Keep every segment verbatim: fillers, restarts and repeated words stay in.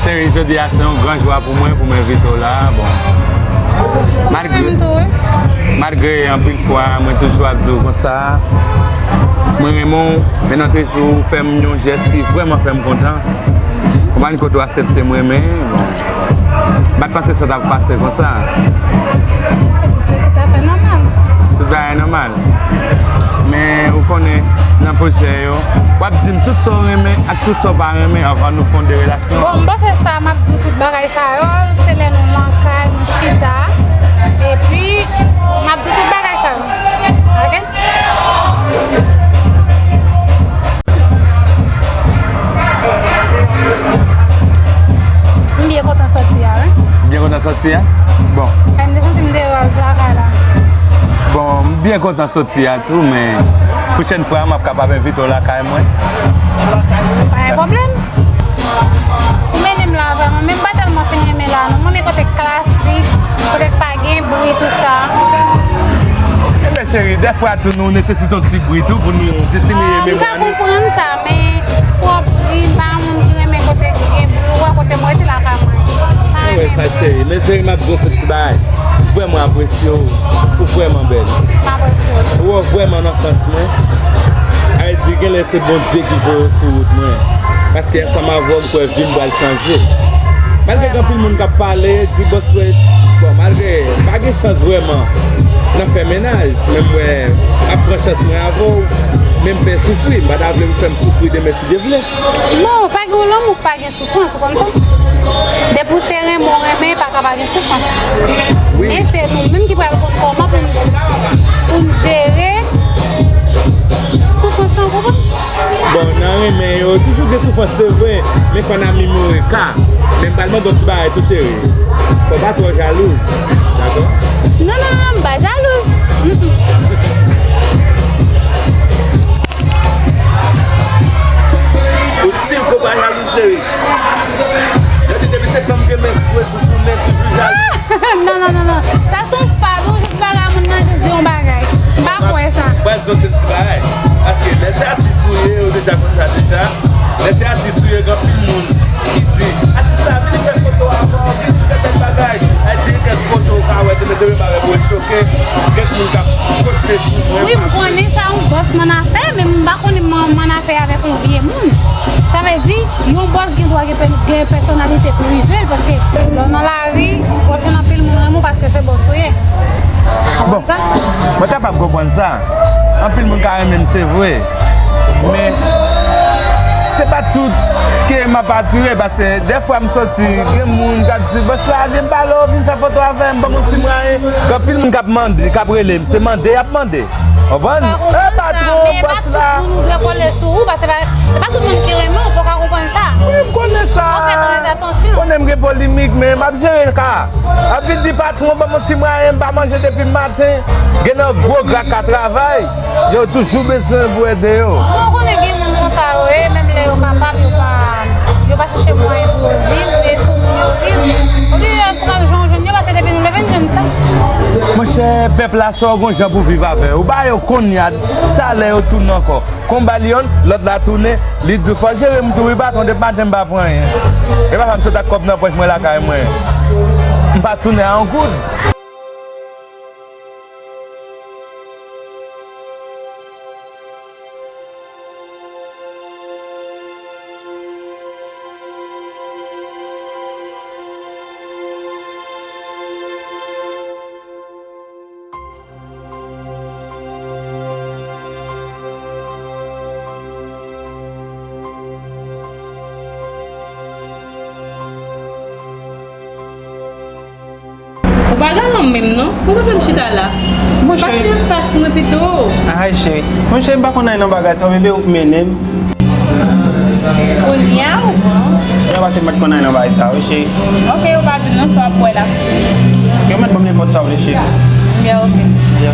Cheri, jodi a se yon gran jwa pou mwen, pou mwen envite w la. Bon, malgre, malgre anpil fwa mwen toujou ap di w konsa, mwen renmen w, men nan te jou ou fè m yon jès ki vrèman fè m kontan. Konprann kote w aksepte m renmen. Bon, m pa t panse sa t ap pase konsa. Se toutafè nòmal. Tout bagay nòmal. Men ou konnen, nan pwojè yo, w ap di m tout sa w renmen ak tout sa w pa renmen anvan nou fonde relasyon. Bon, m panse sa, m ap di w tout bagay sa yo, se lè nou nan kay, nou chita, epi m ap di w tout bagay sa yo. Oke? M byen kontan sòti a, wi. Byen kontan sòti a? Bon. Ay, m te santi m te rèz lakay la. Bon, m byen kontan sòti a tou, men pwochèn fwa, m ap kapab envite w lakay mwen. Pa gen pwoblèm. Ou mennen m la vrèman, men m pa tèlman fin renmen la, non. Mwen renmen kote klasik, kote k pa gen bri, tou sa. Ebyen, cheri, dèfwa tou nou nesesite yon ti bri tou pou nou disimile memwa nou. Ah, m ka konprann sa, men twòp bri, m pa yon moun ki renmen kote ki gen bri, ou wè kote m rete lakay mwen. M pa renmen bri. Ou wè sa, cheri, men cheri, m ap di w yon sèl ti bagay. Vrèman apresye w. Ou vrèman bèl. M apresye w. Ou vrèman nan sans mwen. Sa vle di, genlè se Bondye ki voye w sou wout mwen. Paske ansanm avè w, m kwè vi m pral chanje. Malgre gen anpil moun k ap pale, di bòs wè, bon, malgre m pa gen chans vrèman nan fè mennaj, men m wè m ap pran chans mwen avè w, men m pè soufri, m pa ta vle w fè m soufri demen si Dye vle. Non, pa gen yon lanmou k pa gen soufrans, ou konn sa? Depi w se renmen w renmen, pa ka pa gen soufrans. Wi. Men se nou menm ki pral konn kòman pou n, pou n jere soufrans lan, ou konprann? Bon, nan renmen yo, toujou gen soufrans, se vre, men fò n amelyore ka. Men m pral mande w ti bagay tou, cheri. Fò w pa twò jalouz, dakò? Non, non, non, m pa jalouz. Mm, mm. Ou si w pa jalouz, cheri? Yo di depi se fanm gen men sou, sou tounen, toujou jalouz. Non, non, non, non. Sa se yon fab, ou jis bagay moun nan jis di yon bagay. M pa kwè sa. Mwen, mwen, se ti bagay. Paske lè se atis ou ye, ou deja konn sa deja. Lè se atis ou ye, gen anpil moun ki di, atis la, vin fè foto avè w, vin fè tèl bagay. Ay, di kèk foto, ou ka wè, te mete bagay pou choke. Kèk moun k ap poste sou mwen. Wi, m konnen sa, yon bòs mannafè, men m pa konnen man-, mannafè avèk yon vye moun. Sa vle di, yon bòs gen dwa gen pè-, gen pèsonalite prive l, paske lè w nan lari, ou jwenn anpil moun renmen w paske se bòs ou ye. Bon, mwen kapab konprann sa. Anpil moun ka renmen m, se vre. Men, se pa tout ke m ap atire, paske dèfwa m soti, gen moun k ap di, bòs la, vin pale, vin fè foto avè m, ban m yon ti mwayen. Gen anpil moun k ap mande, k ap rele m, se mande y ap mande. Konprann? E patwon, bòs la. Tout moun vle kole sou ou, paske pa, se pa tout moun ki renmen w, fò w ka konprann sa. Wi, m konnen sa. Fò w fè trè atansyon. Konnen m gen polemik, men m ap jere ka. Anpil di patwon ban m yon ti mwayen, m pa manje depi maten. Gen nan gwo gra ka travay, yo toujou bezwen pou ede yo. Bon, ou konnen gen moun konsa yo ye, menm lè yo kapab, yo pa, yo pa chèche mwayen pou yo viv, men sou moun yo viv. Oblije yo pran jan w jwenn yo, paske depi nou leve n jwenn sa. Monchè, pèp la, sa w gon jan pou viv avè yo. Ou ba yo kounye a, talè yo tounen ankò. Konba li yonn, lòt la tounen, li di w fò jere m tou wi patwon, depi maten m pa pran anyen. E pa sa m sot ak kòb nan pòch mwen lakay mwen. M pa tounen a yon goud. Ou pa galan menm non. Ou pa fè m chita la. Monchè. Pase anfas mwen pito. Ay, cheri. Monchè, m pa konn anyen nan bagay sa, bebe, ou k mennen m. Kounye a, ou bon. Kounye a, pase m pa t konn anyen nan bagay sa, wi, cheri. Ok, ou pa di non, sa w ap wè la. Yo mèt ban m nenpòt sa w vle, cheri. Ya, ok. Ya.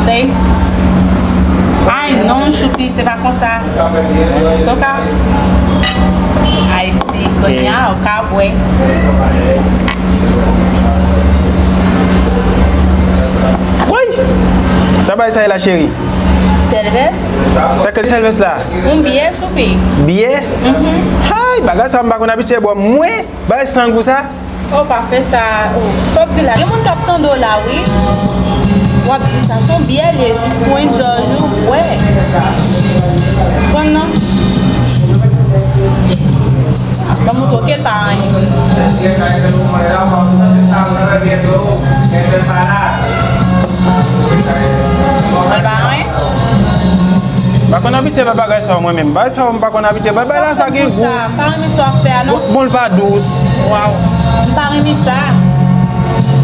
Ay non, Choupi, se pa konsa. Antouka, ay si, kounye a, ou ka bwè. Woy! Sa bay sa ye la, cheri? Sèlvès. Sa ke sèlvès la? Yon byè, Choupi. Byè? Mhm. Hay, bagay sa m pa konn abitye bwè. Mwen, bay san gou sa. Oh, pa fè sa. Oh, sa w di la? Gen moun k ap tande w la, wi. W ap di sa, se yon byè li ye, jis pou enjoy ou bwè. Konn non? Ban m montre w ke l pa anyen. L pa anyen? M pa konn abitye bay bagay sa yo mwen menm. Bagay sa yo m pa konn abitye bay. Bagay la pa gen gou. M pa renmen sa w ap fè a, non. Bon, bon, l pa dous. Waw. M pa renmen sa.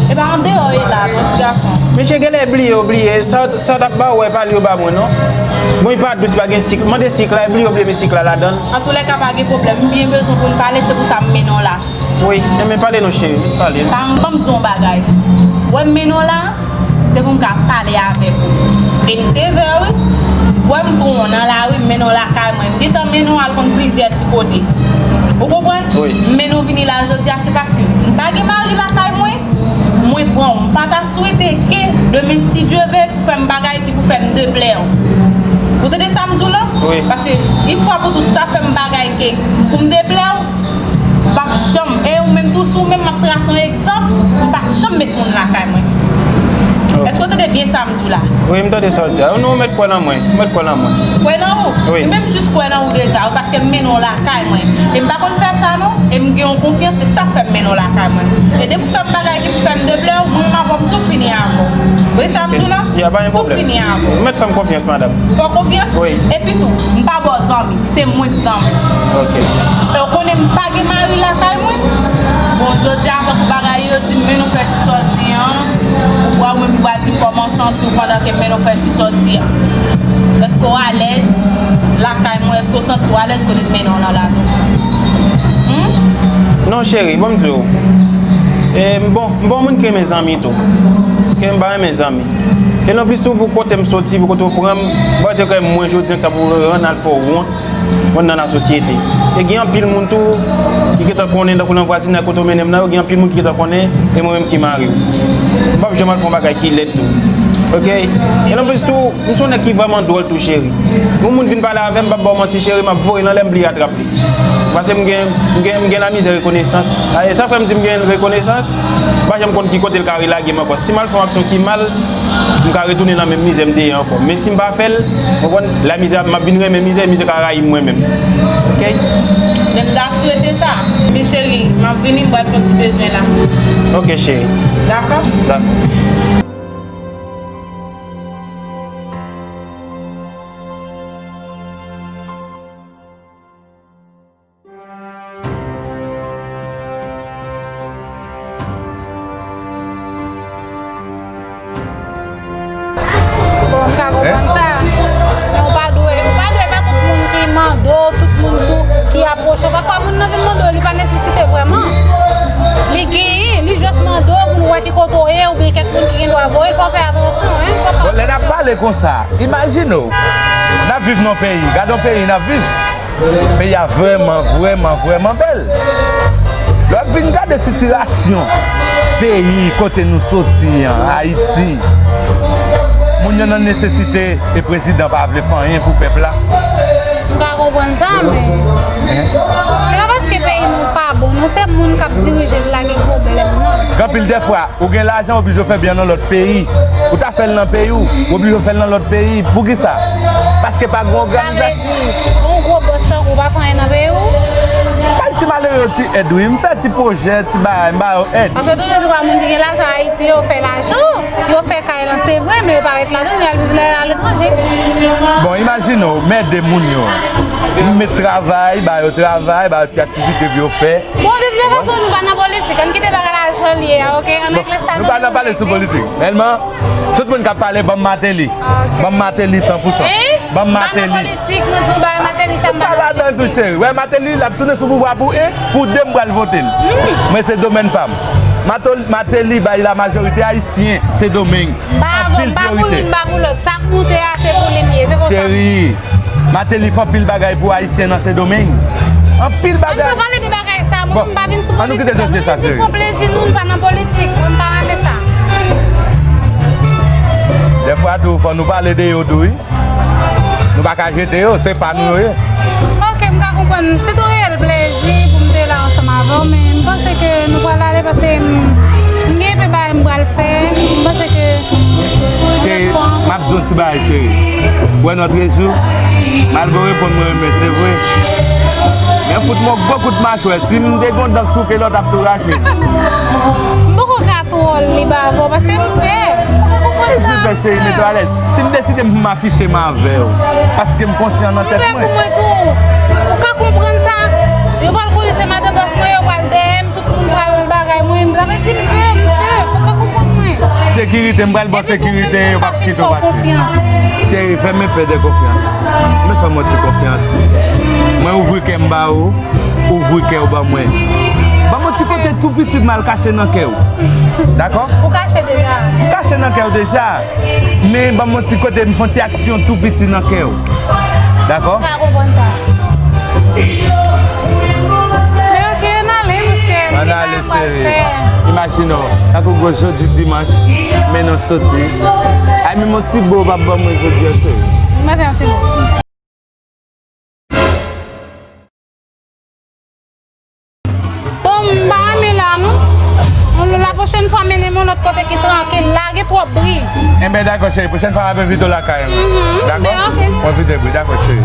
E pa andeyò e la, non, ti gason. Mesye genlè bliye, yo bliye. Sa, sa w t ap ba yo, e pa li yo ba mwen, non. Bon, li pa dous, li pa gen sik. Mande sik la, e bliye, yo bliye met sik la ladan l. Antoulèka, pa gen pwoblèm. M byen bezwen pou n pale, se pou sa m mennen w la. Wi, enben pale non, cheri, pale. Ban m, ban m di w yon bagay. Wè m mennen w la, se pou m ka pale avèk ou. E m sevè, wi. Wè m pran w nan lari, m mennen w lakay mwen. M gentan mennen w al konn plizyè ti kote. Ou konprann? Wi. M mennen w vini la jodi a, se paske m pa gen mari lakay mwen. Mwen pran w. M pa ta swete ke demen, si Dye ve, pou fè m bagay ki pou fè m deplè w. Ou tande sa m di w la? Wi. Paske, yon fwa pou tout, ta fè m bagay ke pou m deplè w, m p ap janm, e ou menm tou, si w menm m ap trase yon egzanp, m pa janm met moun lakay mwen. Ok. Èske w tande byen sa m di w la? Wi, m tande sa w di a. Non, ou mèt kwè nan mwen. Ou mèt kwè nan mwen. Kwè nan ou? Wi. Ou menm jis kwè nan ou deja, wi, paske m mennen w lakay mwen. E m pa konn fè sa, non. E m gen yon konfyans, se sa k fè m mennen w lakay mwen. E depi w fè m bagay ki pou fè m deplè w, mwen menm avè w, m tou fini avè w. Ou tande sa m di w la? Ya, pa gen pwoblèm. Tou fini avè w. Ou mèt fè m konfyans, madanm. Fè w konfyans? Wi. Epi tou, m pa ba w zanmi. Se mwen k zanmi. Ok. E w konnen m pa gen mari lakay mwen. Bon, jodi a, tankou bagay yo di m, men nou fè ti sòti an. Ou wè, ou menm ou pral di m kòman w santi w pandan ke m mennen w fè ti sòti an. Èske w alèz lakay mwen? Èske w santi w alèz kote m mennen w nan lakou? Hmm? Non, cheri, ban m di w. E, m bon, m bon moun ki renmen zanmi tou. Ke m pa renmen zanmi. E nan plis tou, pou kote m soti, pou kote w pran m, ba w te kwè mwen jodi an k ap rann al fè w wont. Mwen nan lasosyete. E gen anpil moun tou ki gentan konnen, tankou nan vwazinay kote w mennen m nan, yo gen anpil moun ki gentan konnen, e mwen menm ki mari w. M p ap janm al fè yon bagay ki lèd tou. Ok? E nan plis tou, m se yon nèg ki vrèman dwòl tou, cheri. Yon moun vin pale avè m, m p ap ba w manti, cheri, m ap voye l anlè, m bliye atrap li. Paske m gen, m gen, m gen lamizè rekonesans. A, e sa fè m di m gen rekonesans, m pa janm konn ki kote l ka relage m ankò. Si m al fè yon aksyon ki mal, m ka retounen nan menm mizè m te ye ankò. Men si m pa fè l, w konprann, lamizè, m ap vin renmen mizè, mizè ka rayi m mwen menm. Ok? Men m ta swete sa. Men cheri, m ap vini, m pral fè yon ti bezwen la. Ok, cheri. Dakò? Dakò. Bon, m ka konprann sa. Men ou pa dwe, ou pa dwe fè tout moun ki mande w, tout moun tou ki apwoche w. Pafwa, moun nan vin mande w, li pa nesesite vrèman. Li genyen, li jis mande w pou l wè ki kote w ye, oubyen kèk moun ki gen dwa voye l, fò w fè atansyon, wi. Fò w fè atansyon. Bon, lè n ap pale konsa, imajine w, n ap viv nan yon peyi, gade yon peyi n ap viv. Peyi a vrèman, vrèman, vrèman bèl. Lè w ap vin gade sitiyasyon peyi kote nou soti an, Ayiti, moun yo nan nesesite e prezidan pa vle fè anyen pou pèp la. M ka konprann sa, men se pa paske peyi nou pa bon, non, se moun k ap dirije l la gen pwoblèm, non. Gen anpil dèfwa, ou gen lajan, ou oblije fè byen nan lòt peyi. Ou ta fè l nan peyi w, ou oblije fè l nan lòt peyi. Poukisa? Paske pa gen òganizasyon. Sa vle di, yon gwo bòs tankou w pa fè anyen nan peyi w? Bay ti malere yo ti èd, wi. M fè ti pwojè, ti bagay, m ba yo èd. Paske toujou di kwa moun ki gen lajan Ayiti, yo fè lajan, yo fè kay lan, se vre, men yo pa ret ladan l, y al viv la, aletranje. Bon, imajine w, m ede moun yo. M met travay, ba yo travay, ba yo ti aktivite pou yo fè. Bon, de toute façon, nou pa nan politik. Ann kite bagay la jan l ye a, ok? Ann regle sa nou pa nan pale sou politik. Tèlman, tout moun k ap pale, ban m Martelly. Ah, ok. Ban m Martelly san pou san. Hein? Ban m Martelly. Pa nan politik, mwen di w bagay Martelly, sa m pa nan politik. Sa ladan tou, cheri. Wè, Martelly, l ap tounen sou pouvwa pou en, pou de, m pral vote l. Wi. Mwen, se domèn pa m. Mato-, Martelly bay lamajorite ayisyen Sendomeng. M pa Bon, m pa pou youn, m pa pou lòt. Sa k moute a, se pou li m ye. Se konsa m ye. Cheri, Martelly fè anpil bagay pou Ayisyen nan Sendomeng. Anpil bagay. Ann pa pale de bagay sa, mwen, bon, m pa vin sou politik. Ann nou kite dosye sa, cheri. Ann nou viv pou plezi nou, nou pa nan politik. Mwen, m pa renmen sa. Dèfwa tou, fò nou pale de yo tou, wi. Nou pa ka jete yo, se pa nou yo ye. Ok, m ka konprann. Se te yon reyèl plezi pou m te la ansanm avè w, men m panse ke nou pral ale paske m, m gen enpe bagay m pral fè. M panse ke cheri, m ap di yon ti bagay, cheri. Ou wè nòt rejou, malgre w reponn mwen renmen, se vre. Men fout mwen yon gwo kout machwè. Si m te gen yon dan k souke lòt ap tou rache. M poko ka twò libre avè w, paske m pè. Ou konprann sa? Silvouplè, cheri, mete w alèz. Si m deside m afiche m avè w, paske m konsyan nan tèt mwen. Ou pè pou mwen tou. Ou ka konprann sa? Yo pral konnen se madanm bòs mwen, yo pral dèyè m, tout moun pral bagay mwen. Sa vle di m pè, m pè. Ou ka konprann mwen. Sekirite, m pral ba w sekirite, yo p ap kite w pati. Cheri, fè m enpe de konfyans. Men fè m yon ti konfyans. Mwen ouvri kè m ba ou. Ouvri kè w ban mwen. Ban m yon ti kote tou piti m al kache nan kè w. Dakò? Ou kache deja. M kache nan kè w deja. Men ban m yon ti kote m fè yon ti aksyon tou piti nan kè w. Dakò? M ka konprann sa. Men ok, ann ale, paske m gen bagay m pral fè. Ann ale, cheri. Imajine w, tankou gwo jodi dimanch, men nou soti. Ay, menm yon ti bo w p ap ban mwen jodi a, cheri. M pa fè yon ti bo. Bon, m pa renmen la, non. La pwochèn fwa, mennen m yon lòt kote ki trankil. La gen twòp bri. Enben, dakò, cheri. Pwochèn fwa, m ap envite w lakay mwen. Mhm. Dakò? Ben, ok. Mwen envite bri. Dakò, cheri.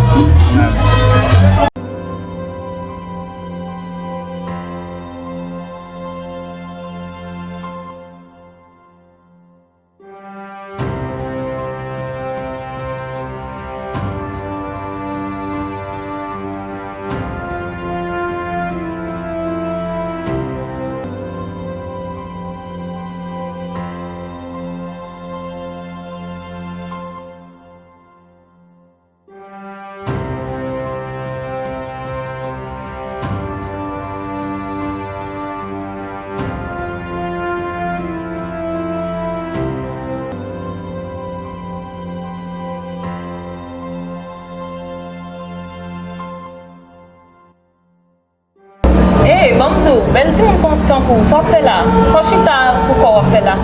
Ey, ban m di w, bèl timoun kon tankou w, sa w ap fè la? Sa w chita pou kò w ap fè la?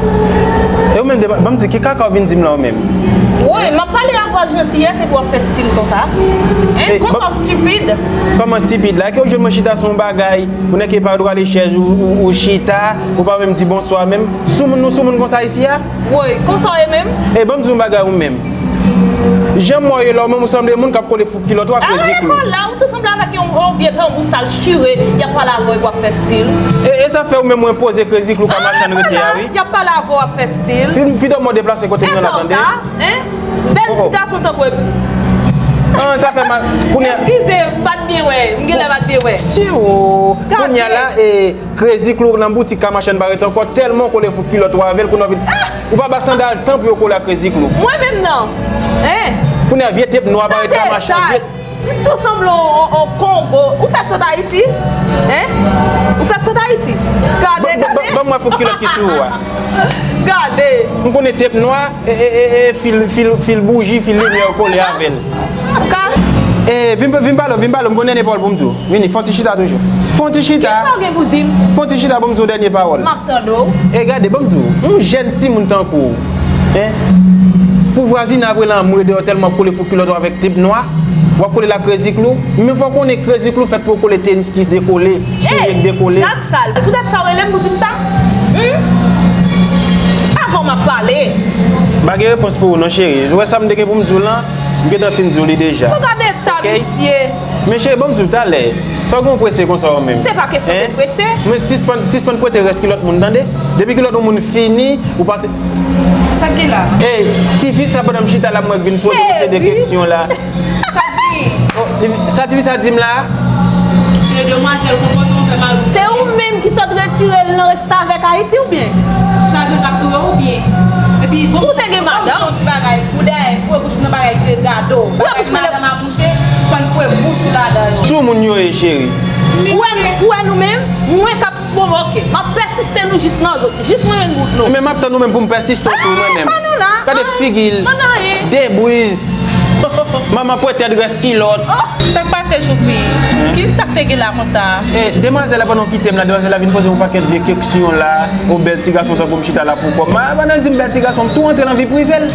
E ou menm, ban m di, ki kaka w vin di m la ou menm? Woy, m ap pale avè w ak jantiyès epi w ap fè stil konsa. Hein? Konsa w stipid? Kòman stipid la? Ke w jwenn mwen chita sou yon bagay, ou nan ke pa dwa ale chèz ou, ou, ou chita, ou pa menm di bonswa menm. Soumoun, nou soumoun konsa isi a? Woy, konsa w ye menm? E ban m di w yon bagay ou menm. Jan m wè w ye la, ou menm ou sanble moun k ap kole fouk kilòt ou ak Reziklo. Arete kòl la, ou te sanble avèk yon, yon vye tanbou sal chire, y ap pale avè w epi w ap fè stil. E, e sa fè ou menm ou enpoze Reziklo ka machann rete a, wi. Y ap pale avè w, w ap fè stil. Pi, pito m deplase kote m nan la, tande. Hein? Bèl ti gason tankou epi. An, sa fè mal. Kounye a. Eskize, m pa t byen wè. M genlè pa t byen wè. Si, o. Kounye a la, e, Reziklo nan boutik ka machann pa rete ankò, tèlman w kole fouk kilòt ou avè l, kounye a w vin, ou pa ba sandal tan pou yo kole ak Reziklo. Mwen menm nan. Hein? Kounye a vye tep nwa pa rete ka machann. Tande, vye Li tou sanble on, on, on konbo. Ou fèt sot Ayiti? Hein? Ou fèt sot Ayiti? Gade, gade. Ban, ban, ban mwen fouk kilòt ki sou ou a. Gade. M konnen tep nwa, e, e, e, e, fil, fil, fil bouji, fil limyè yo kole avè l. Ka- E, vin, vin pale, vin pale, m gon dènye pawòl pou m di w. Vini, fè yon ti chita toujou. Fè yon ti chita. Kisa w gen pou di m? Fè yon ti chita pou m di w dènye pawòl. M ap tande w. E gade, ban m di w, yon jèn timoun tankou w, hein? Pou vwazinay ap rele anmwe dèyè w tèlman w ap kole fouk kilòt ou avèk tep nwa, w ap kole l ak Reziklo. Men fò w konnen Reziklo fèt pou yo kole tenis ki dekole, soulye k dekole. Ey, Jaksal, poutèt sa w rele m pou di m sa? Hum? Avan m ap pale. M pa gen repons pou ou non, cheri. Ou wè sa m te gen pou m di w lan, m gentan fin di w li deja. Pou gade eta misye. Men cheri, ban m di w talè. Sa w gen w prese konsa ou menm? Se pa kesyon de prese. Men sispann, sispann prete rès kilòt moun, tande? Depi kilòt yon moun fini, ou pase. Sa k gen la? Ey, tifi sa pandan m chita la, mwen vin poze yon seri de kesyon la. Sa k gen? Oh, sa tifi sa di m la? Demwazèl, konpòte w fè mari. Se ou menm ki sot retire l nan restavèk Ayiti oubyen? Chagren k ap touye w oubyen? Epi bon, ou te gen madanm? Ti bagay, pou dèyè, fwe bouch nan bagay ki gade w. Fwe bouch nan madanm a mouche, sispann fwe bouch ou ladan yo. Sou moun yo ye, cheri. Ou wè, ou wè nou menm, mwen k ap, bon, ok, m ap pèse Pèsiste nou jis nan zo, jis nan menm bout nou. Men m ap tann ou menm pou m pèsiste tou, mwen menm. Pa nou la. Gade figi l. Manman e. Debriz. Manman pwetèd rès kilòt. Oh, sa k pase, Joupi? Ki sa k te gen la konsa? E, demwazèl la, pandan w kite m la, demwazèl la vin poze yon pakèt vye keksyon la. O, bèl ti gason, tankou m chita la pou kò m. Ma, pandan l di m bèl ti gason, m tou antre nan vi prive l.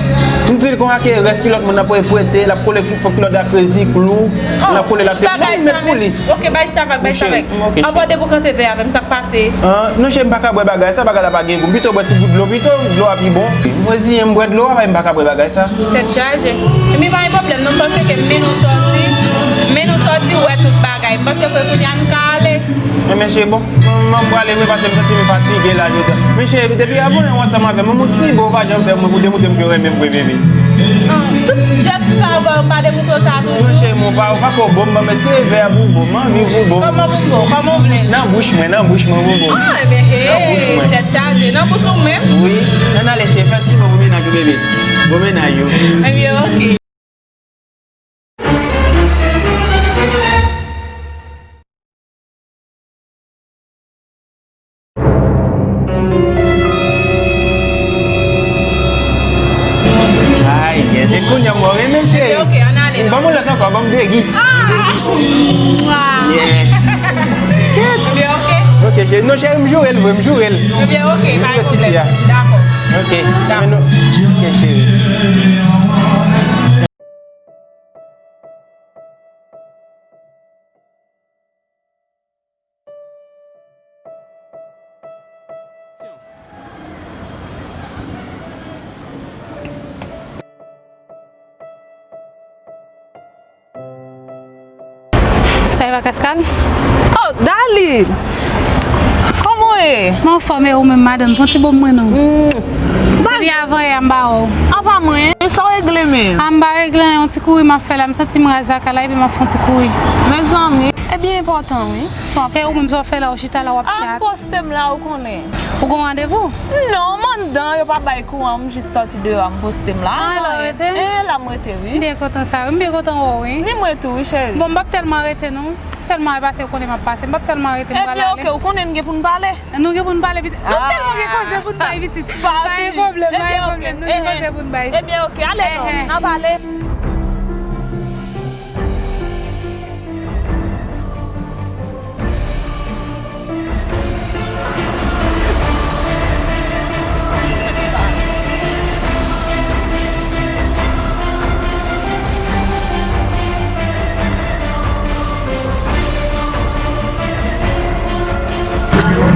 M di l konsa ke rès kilòt moun nan pwete, l ap kole fò kilòt la krezi, klou. L ap kole l ap te mwen m met pou li. Ok, bay sa vag, bay sa vag. Anpòte pou kante vè avè m, sa k pase? Ah, non, cheri, m pa ka bwè bagay sa, bagay la pa gen gou. M pito bwè ti gout dlo pito, dlo a pi bon. M reziyen m bwè dlo a, m pa ka bwè bagay sa. Tèt chaje. Epi pa gen pwoblèm, non, m panse ke men nou sòti, men nou sòti, ou wè tout bagay. M panse ke kounye a n ka ale. Men, men, cheri, bon, m, m prale vre paske m santi m fatige la jodi a. Men, cheri, depi avan yè w ansanm avè m, yon ti bo w pa janm fè mwen pou demontre m ke w renmen m vre, bebe. Ah, tout jès m fè avè w, m pa demontre w sa toujou? Non, cheri, mwen pa, ou pa ko bon, ban m ti revè a pou bon, m anvi pou bon. Kòman pou bon? Kòman w vle? Nan bouch mwen, nan bouch mwen pou bon. Ah, ebyen, hey, tèt chaje. Nan bouch ou menm? Wi. Ann ale, cheri, fè ti bon pou mennaj ou, bebe. Bon mennaj ou. Ebyen, ok. Ay, yes. E kounye a m wè w renmen m, cheri. Ok, ann ale non. Ban m yon lòt ankò, ban m de gi. Ah! Yes. Ebyen, ok. Ok, cheri. Non, cheri, m joure l vre, m joure l. Ebyen, ok, pa gen pwoblèm. Dakò. Ok. Dakò. Men nou, ok, cheri. Sa e pa Kaskal? Oh, Dali! Kòman w ye? Mwen anfòm, e ou menm, madanm? Fè yon ti bo mwen non. Depi avan yè a m pa wè w. Apa mwen, sa w regle menm? A m pa regle anyen, yon ti kouri m ap fè la. M santi m raz lakay la, epi m ap fè yon ti kouri. Mezanmi, e byen enpòtan wi. Sa w ap fè. E ou menm, sa w ap fè la, ou chita la, w ap chat. Poste m la, ou konnen. Ou gon randevou? Non, m anndan, yo pa bay kouran, m jis sòti deyò a, m poste m la. Ah, la w rete? Eh, la m rete, wi. M byen kontan sa, wi. M byen kontan wè w, wi. Ni mwen tou, wi, cheri. Bon, m p ap tèlman rete, non. Sèlman e pase, ou konnen m ap pase. M p ap tèlman rete, m pral ale. Ebyen, ok, ou konnen n gen pou n pale. Nou gen pou n pale pitit. Nou tèlman gen koze pou n bay pitit. Pa gen pwoblèm, pa gen pwoblèm. Nou gen koze pou n bay. Ebyen, ok, ale non, n ap ale.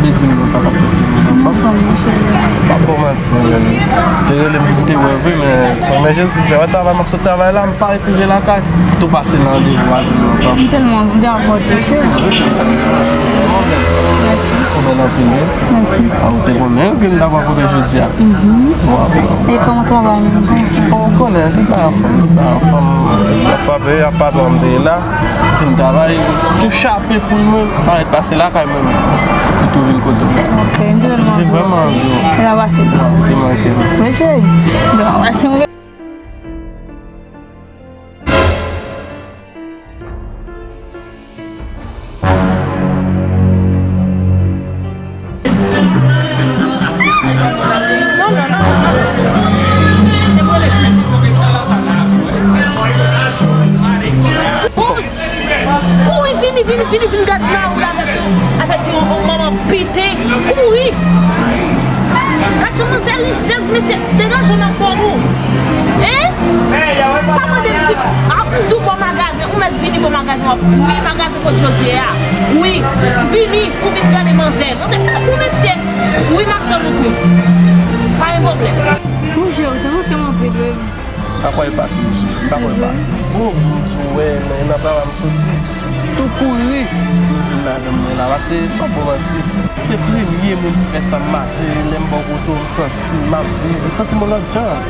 Vle di m non, sa k ap fèt pou mwen, anfòm? Anfòm, monchè. M p ap ba w manti, men te rele m pou m te wè vre, men se yon emèjènsi m fè. Wè travay, m ap sot travay la, m pa ret rive lakay. Tou pase nan randevou a di m non, sa. M tèlman anvi dakò, monchè. Mèsi. Ou bèl anpil, wi. Mèsi. A, ou te konnen ke n ta pral kote jodi a. Mhm. Bon, bon. E kòman travay menm? Kòman se? Bon, ou konnen, tout bagay anfòm, tout bagay anfòm. Sa frape, ap patwon m te ye la. Fin travay, tou chape poul mwen, parèt pase lakay mwen menm. Pou tou vin kote w. Ok, m te vrèman anvi w. Te vrèman anvi w. Te manke m. Wi, cheri. Te manke m. Kouri, vini, vini, vini, vin gad Maoul avèk yon, avèk yon, yon manman pete. Kouri! Gad jan manzè rizèz, mesye, degaje w nan kò nou. Hein? Pa mande m ki, a, m di w bò magazen, ou mèt vini bò magazen, w ap wi, magazen kot Josie a. Wi, vini, ou vin gade manzè. Manzè pa pou mesye. Wi, m ap tann ou tou. Pa gen pwoblèm. Monchè, ou te manke m anpil, baby. Pa kwè l pase, mesye. Pa kwè l pase. Gwo bout ou wè nan, nan travay m soti. Tou kouri. M vin ladan mwen la, paske m p ap ba w manti. Se premye moun ki fè sa m mache, lè m bò kote w, m santi m ap viv, m santi m yon lòt jan.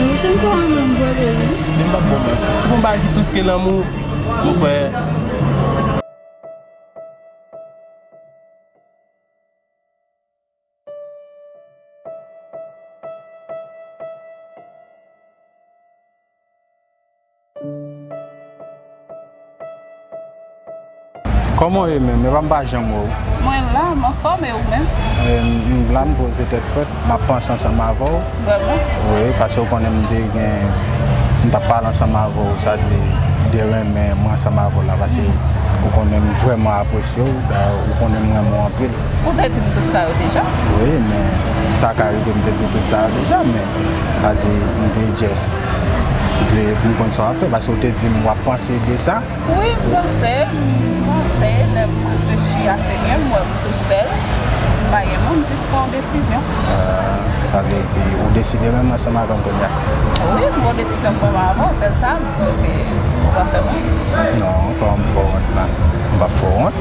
Monchè, m pa renmen m vre, baby. Men m p ap ba w manti. Si gon bagay ki plis ke lanmou, m kwè Kòman w ye menm? Epa m pa janm wè w. Mwen la, m anfòm, e ou menm? E, m, m la, m poze tèt frèt, m ap panse ansanm avè w. Vrèman? Wi, paske w konnen m te gen, m t ap pale ansanm avè w, sa di, de renmen mwen ansanm avè w la, paske ou konnen m vrèman apresye w, dayè, ou konnen m renmen w anpil. Ou te di m tout sa yo deja? Wi, men sa ka rive m te di w tout sa yo deja, men sa di, m te just vle pou m konn sa w ap fè, paske w te di m w ap panse de sa. Wi, m panse, m panse, lè m reflechi ase byen, m wè m tou sèl, m pa gen moun, jis pran yon desizyon. Ah, sa vle di, ou deside menm ansanm avè m kounye a? Wi, m pran desizyon m pran avan, sèl sa, m swete ou pa fè m wont. Non, kòman m fè w wont la? M p ap fè w wont.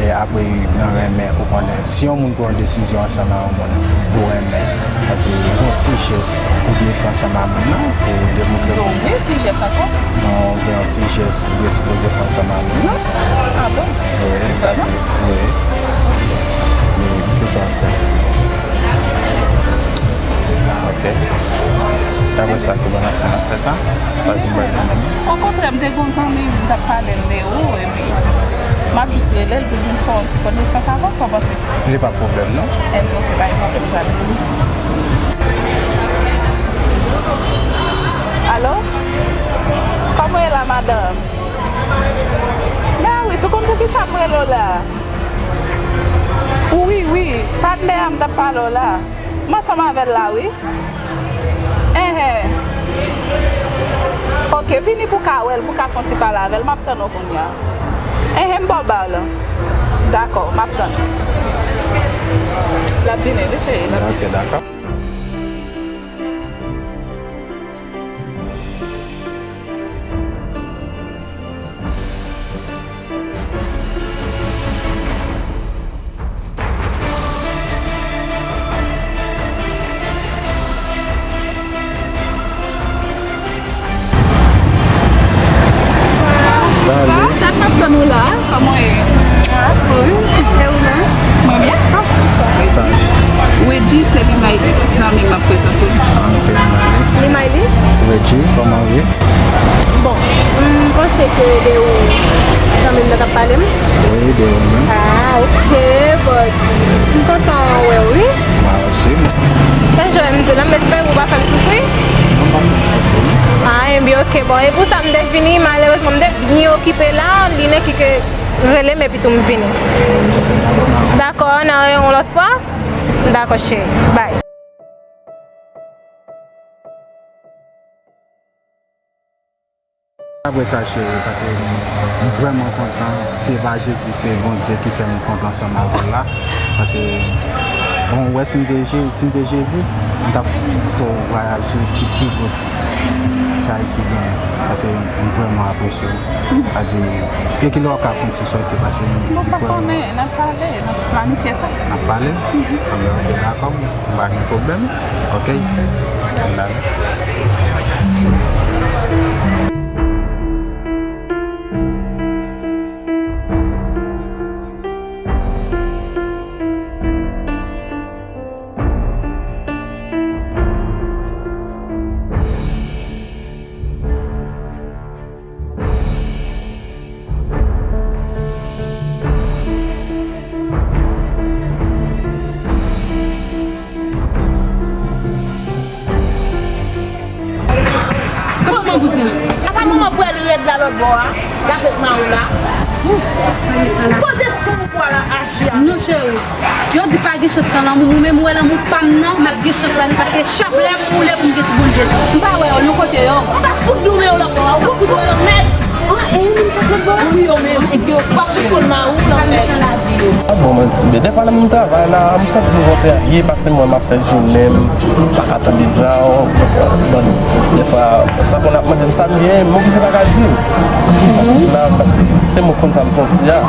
E apre, nan renmen, ou konnen, si yon moun pran yon desizyon ansanm a yon moun pou renmen, sa vle di, yon ti jès ou vle fè ansanm a moun nan pou demontre. Di w wi, ki jès ankò? Non, gen yon ti jès ou vle sipoze fè ansanm a moun nan. Ah bon? Wi, sa vle, wi. Wi, kisa w ap fè? Ok. Apre sa, ki bon ap fè, n ap fè sa? Pase m bay nan men. Okontrè, m te gon zanmi m, m t ap pale l de ou, epi m ap jis rele l pou l vin fè yon ti konesans avè w, sa w panse? Li pa pwoblèm, non. Enben, ok, pa gen pwoblèm, m pral rele l. Alo? Kòman w ye la, madanm? Mary, ou konn poukisa m rele w la? Wi, wi, patnè a m t ap pale w la. M ansanm avè l la, wi. Enhen. Ok, vini pou w ka wè l, pou w ka fè yon ti pale avè l. M ap tann ou kounye a. Enhen, m ba w ba w la. Dakò, m ap tann. L ap vini, wi, cheri, l ap vini. Ok, dakò. Salut. Sa, sa k ap tann ou la? Kòman w ye? Anfòm. E ou menm? Mwen byen. Sa. Wedji, se Limayli, zanmi m ap prezante w. Ah, ok, Limayli. Limayli? Wedji, kòman w ye? Bon, m panse ke de ou zanmi m nan t ap pale m. Wi, de ou menm. Ah, ok, but m kontan wè w, wi. Mwen osi. Se jan m di w la, m espere ou pa fè m soufri. Non, m pa fè w soufri, non. Ah, enben, ok, bon, e pou sa m te vini, malerezman, m te byen okipe la, li ne ki ke rele m epi tou m vini. Dakò, n a yon lòt fwa? Dakò, cheri. Bye. Apre sa, cheri, paske m vrèman kontan. Se pa Jezi, se Bondye ki fè m kontan ansanm avè w la. Paske, bon, w wè, si m te Je-, si m te Jezi, m t ap fè w vwayaje ki pi gwo chay ki genyen. Paske m vrèman apresye w. Sa di, e kilè w ap ka fè yon ti sòti, paske m vrèman. Nou pa konnen, n ap pale, n ap planifye sa. N ap pale? Mhm. Anben, ok, dakò. Pa gen pwoblèm. Ok. Ann ale. Kòman bouzen? Apa manman pral rèd la lòt bò a? L avèk mari w la. Poze son ou pral aji a. Non, cheri. Yo di pa gen chans nan lanmou, mwen menm, mwen wè lanmou pa m nan, m ap gen chans la wi, paske chak lè m boule pou m gen ti boul je sa. M pa wè yo, nou kote yo? Ou ta fout doumen yo lòt bò a, ou fout wè yo mèt. An, e yo menm sa k lòt bò a? Wi, yo menm, nèg yo. Ou pa fout konn mari w lanmèd. Ah bon, mwen ti, men dèfwa lè m travay la, m santi m kontrarye, paske m wè m ap fè jounen m, m pa ka tande vwa w, dèfwa, sa konn ap mande m sa m gen, m oblije pa ka di w. La, paske se mwen k konn sa m santi a.